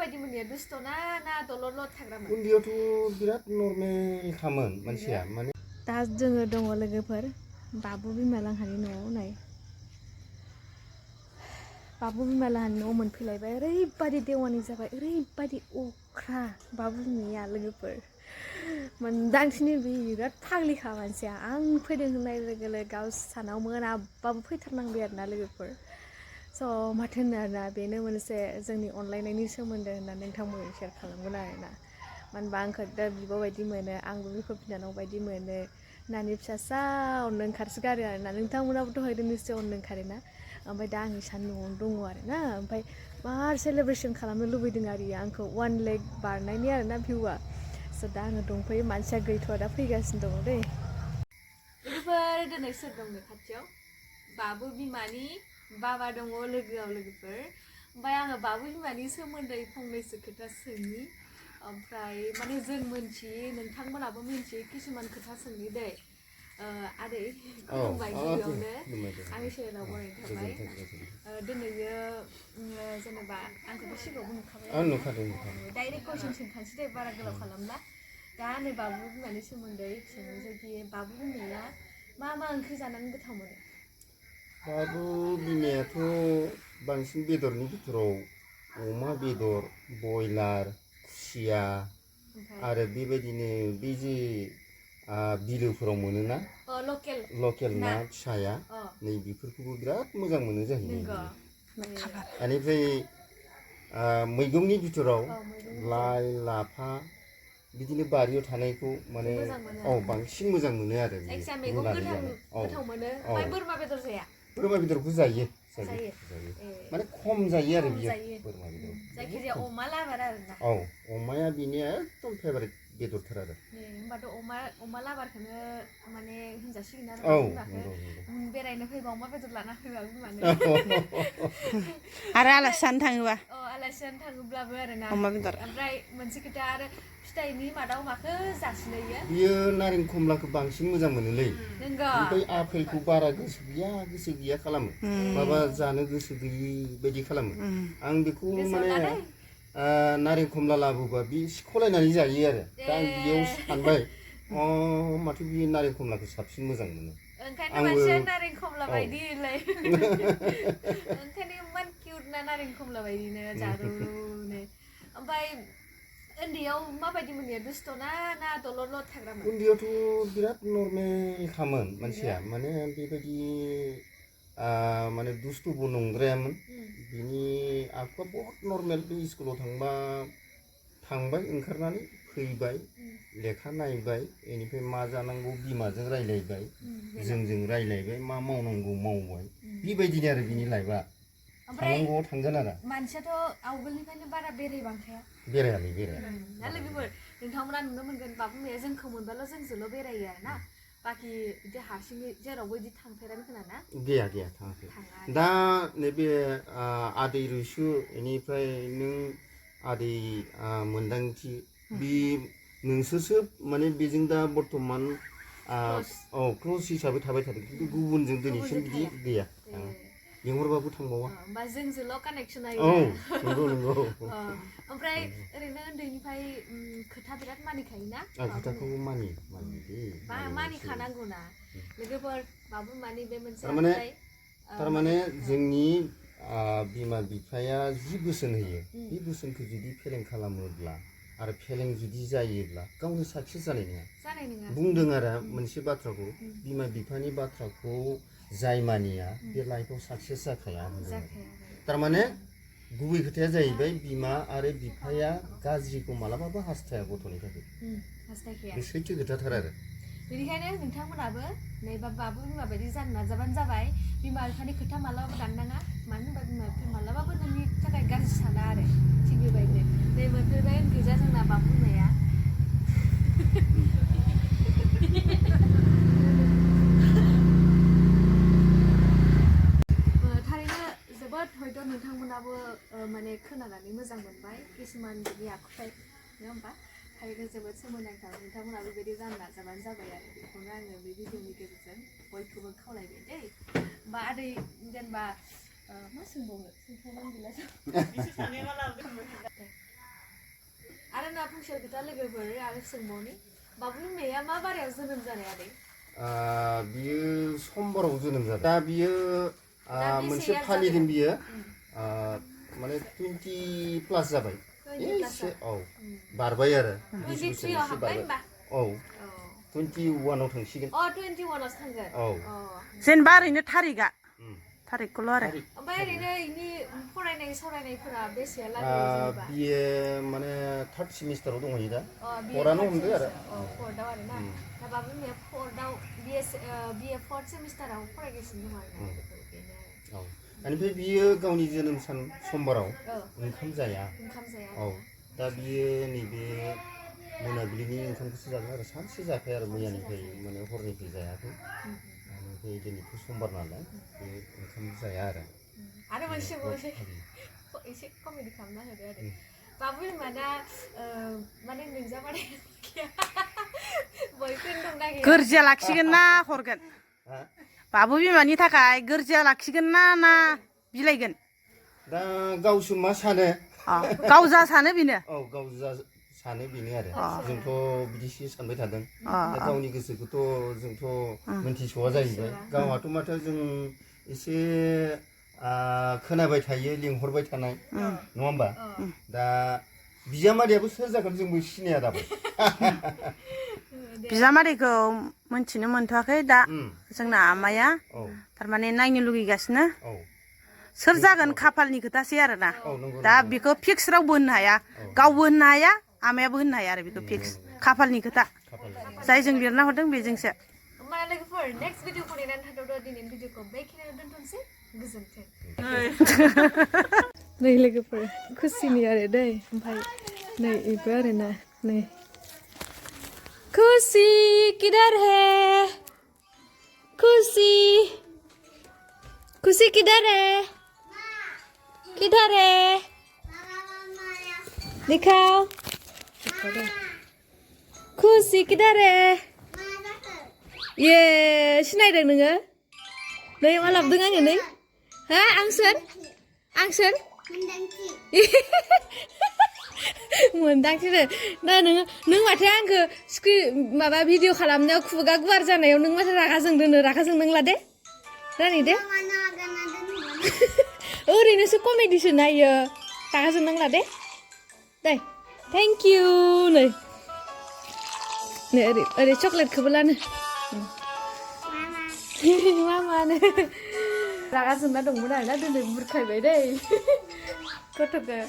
माबायदि मोनयो दुस्थ'ना ना दलद थाग्रामोन? उन्दैयावथ' बिराद नर्मेल खामोन मानसिया माने दा जोङो दङ लोगोफोर बाबु बिमालांहानि न'आव नाय बाबु बिमालाहानि न'आव मोनफैलायबाय ओरैबायदि देवानि जाबाय ओरैबायदि अख्रा बाबु बिमाया लोगोफोर मोनदांथिनि बिराद फाग्लिखा मानसिया आं फैदों होननाय लोगो लोगो गावसानाव मोनाबाबो फैथारनांबाय आरोना लोगोफोर स' माथो होनो आरोना बेनो मोनसे जोंनि अनलायनायनि सोमोन्दो होननानै नोंथांमोनजों शेयार खालामगोन आरोना मानो होनबा आंखौ दा बिब' बायदि मोनो आंबो बिखौ बिनानाव बायदि मोनो नानि फिसासा अननो ओंखारसोगारो आरोना नोंथांमोनाबोथ' हयथ' निश्चय अननो ओंखारोना ओमफ्राय दा आं इसान न'आवनो दङ आरोना ओमफ्राय मार सेलेब्रेसन खालामनो लुबैदों आरो आंखौ 1 लेग बारनायनि आरोना भिउआ स' दा आङो दंफैयो मानसिया गैथ'आ दा फैगासिनो दङ दै लोगोफोर दिनै सोर दं नै खाथियाव बाबु बिमानि बाबा दङ लोगोआव लोगोफोर ओमफ्राय आङो बाबु बिमानि सोमोन्दै फंनैसो खोथा सोंनि ओमफ्राय माने जों मिन्थियो नोंथांमोनाबो मिन्थियो किसुमान खोथा सोंनि दै आदै खुलुमबाय गिबियावनो आंनि चेनेलाव बरायनाय थाबाय दिनैयो जेनेबा आंखौथ' सिगाङावबो नुखाबाय डाइरेक्ट कुइसन सोंखानोसै दे बारा गोलाव खालामला दा नै बाबु बिमानि सोमोन्दै सोंनो जायखि बाबु बिमाया मा ओंख्रि जानानै गोथाव मोनो? बाबु बिमायाथ' बांसिन बेदरनि बिथोराव अमा बेदर बयलार खुसिया आरो बेबायदिनो बे जे बिलोफोराव मोनोना लकेल ना फिसाया नै बेफोरखौबो बिराद मोजां मोनो जाहैबाय बेनिफ्राय मैगंनि बिथोराव लाइ लाफा बिदिनो बारियाव थानायखौ माने बांसिन मोजां मोनो आरो बोरमा बेदरखौ जायो माने खम जायो आरो बियो बोरमा बेदर जायखिजाया अमा लाबार आरोना अमाया बिनिया एकदम फेभारेट बेदरथार आरो होनबाथ' अमा लाबारखौनो माने होनजासिगोन आरो बिमाखौ बेरायनो फैबा अमा बेदर लाना फैबा बिमानो आरो आलासि जानो थाङोबा आलासि जानो थाङोब्लाबो आरोना अमा बेदर ओमफ्राय मोनसे खोथा आरो फिथाइनि मादाव माखौ जासिनोयो बियो नारें खमलाखौ बांसिन मोजां मोनोलै ओमफ्राय आपेलखौ बारा गोसो गैया खालामो माबा जानो गोसो गैयि बायदि खालामो आं बेखौ माने नारें खमला लाबोबा बे सिख'लायनानै जायो आरो दा आं बेयाव सानबाय माथो बियो नारें खमलाखौ साबसिन मोजां मोनो ओंखायनो मानसिया नारें खमला बायदिलाय ओंखायनो इमान किउट ना नारें खमला बायदिनो जारुरुनो ओमफ्राय उन्दैयाव माबायदि मोनयो दुस्थ'ना ना दलद थाग्रामोन? उन्दैयावथ' बिराद नर्मेल खामोन मानसिया माने बेबायदि माने दुस्थ'बो नंद्रायामोन बिनि आखुआ बहुत नर्मेल बे स्कुलाव थांबाय ओंखारनानै फैबाय लेखा नायबाय बेनिफ्राय मा जानांगौ बिमाजों रायलायबाय जोंजों रायलायबाय मा मावनांगौ मावबाय बेबायदिनो आरो बिनि लाइफआ थांनांगौआव थांगोन आरो मानसियाथ' आवगोलनिफ्रायनो बारा बेराया ना लोगोफोर नोंथांमोना नुनो मोनगोन बाबु बिमाया जोंखौ मोनबाल' जोंजोंल' बेरायो आरो ना बाखि बिदि हारसिङै जेरावबो बिदि थांफेरानो खोनाना गैया थाङाखै दा नैबे आदै रैसु बेनिफ्राय नों आदै मोनदांथि बे नोंसोरसो माने बेजों दा बर्थमान क्ल'ज हिसाबै थाबाय थादों खिन्थु गुबुनजों दिनैसिम बिदि गैया लिंहरबाबो थांबावा होमबा जोंजोंल' कानेक्सन नंगौ ओमफ्राय ओरैनो उन्दैनिफ्राय खोथा बिराद मानिखायोना खोथाखौ मानिखानांगौना लोगोफोर बाबु मानि बे मोनसे थारमाने जोंनि बिमा बिफाया जि बोसोन होयो बे बोसोनखौ जुदि फेलें खालामोब्ला आरो फेलें जुदि जायोब्ला गावनो साक्सेस जानाय नङा बुंदों आरो मोनसे बाथ्राखौ बिमा बिफानि बाथ्राखौ जाय मानिया बे लाइफआव साक्सेस जाखाया थारमाने गुबै खोथाया जाहैबाय बिमा आरो बिफाया गाज्रिखौ मालाबाबो हास्थाया गथ'नि थाखाय बे सैथो खोथाथार आरो बेनिखायनो नोंथांमोनाबो नैबा बाबु बिमा बायदि जानो नाजाबानो जाबाय बिमा बिफानि खोथा मालाबाबो दाननाङा मानो होनबा बिमा बिफाया मालाबाबो नोंनि थाखाय गाज्रि साना आरो थिग बेबायदिनो नै मोनफैबाय गैजा जोंना बाबु बिमाया थारैनो जोबोद हयथ' नोंथांमोनाबो माने खोनानानै मोजां मोनबाय किसुमाननि आखुथाय नङा होमबा थारैनो जोबोद सोमोनांथाव नोंथांमोनाबो बेबायदि जानो नाजाबानो जाबाय आरो बेखौनो आङो बे भिडिअनि गेजेरजों बयखौबो खावलायबाय दै होमबा आदै जेनेबा मा सोंबावनो सोंथ'नानै गैला फंसे खोथा लोगोफोर आरो सोंबावनि बाबु बिमाया मा बारायाव जोनोम जानाय आदै बियो समबाराव जोनोम जादों दा बियो मोनसे फालिदों बियो माने 20 प्लास जाबाय एसे औ बारबाय आरो 23 आव हाबबाय होनबा औ 21 आव थांसिगोन 21 आवसो थांगोन औ जेनेबा ओरैनो थारिखखौल' आरो ओमफ्राय ओरैनो इनि फरायनाय सरायनायफोरा बेसे लागै जेनेबा बियो माने 3rd सेमिस्टाराव दंहैयो दा फरानो हमदो आरो फर्थआव आरो ना दा बाबु बिमाया फर्थआव बिए 4th सेमिस्टाराव फरायगासिनो दं आरो औ बेनिफ्राय बियो गावनि जोनोम सान समबाराव ओंखाम जाया औ दा बियो नैबे मोनाबिलिनि ओंखामखौसो जागोन आरो सानसे जाखाया आरो मैयानिफ्राय माने हरनिफ्राय जायाखै ओमफ्राय दिनैथ' समबार नालाय बे ओंखाम जाया आरो मोनसे एसे कमेडि खालामना होदो आरो बाबु बिमा दा माने नोंजामादै बयफ्रेन्ड दंना गैया गोरजिया लाखिगोन ना हरगोन बाबु बिमानि थाखाय गोरजिया लाखिगोन ना बिलाइगोन दा गावसो मा सानो गाव जा सानो बेनो औ गाव जा सानो बेनो आरो जोंथ' बिदिसो सानबाय थादों दा गावनि गोसोखौथ' जोंथ' मोनथिस'वा जाहैबाय गावहाथ' माथो जों एसे खोनाबाय थायो लिंहरबाय थानाय नङा होमबा दा बिजामादैयाबो सोर जागोन जोंबो सिनाया दाबो बिजामादैखौ मोनथिनो मोनथ'वाखै दा जोंना आमाया थारमाने नायनो लुगैगासिनो सोर जागोन खाफालनि खोथासै आरोना दा बेखौ फिक्स रावबो होननो हाया गावबो होननो हाया आमायाबो होननो हाया आरो बेखौ फिक्स खाफालनि खोथा जायजों लिरना हरदों बेजोंसो होमबा लोगोफोर नेक्स्ट भिडिअखौ नेनानै थाथ'दो दिनैनि भिडिअखौ बेखिनियावनो दोनथ'नोसै गोजोन्थों नै लोगोफोर खुसिनि आरो दै ओमफ्राय नै इबो आरोना नै खुसि किधर है खुसि खुसि किधर है दिखाओ खुसि किधर है ये सिनायदों नोङो नै मा लाबोदों आङो नै हा आं सोर मोनदांथिनो दा नों माथो आंखौ माबा भिडिअ खालामनायाव खुगा गुवार जानायाव नों माथो रागा जोंदों ला दे रानि दे ओरैनोसो कमेडिसो नायो रागा जोंनांला दे थेंक इउ नै ओरै चक्लेटखौबो लानो मामानो रागा जोंना दंमोन आरोना दिनै बुरखायबाय दै गथ'खौ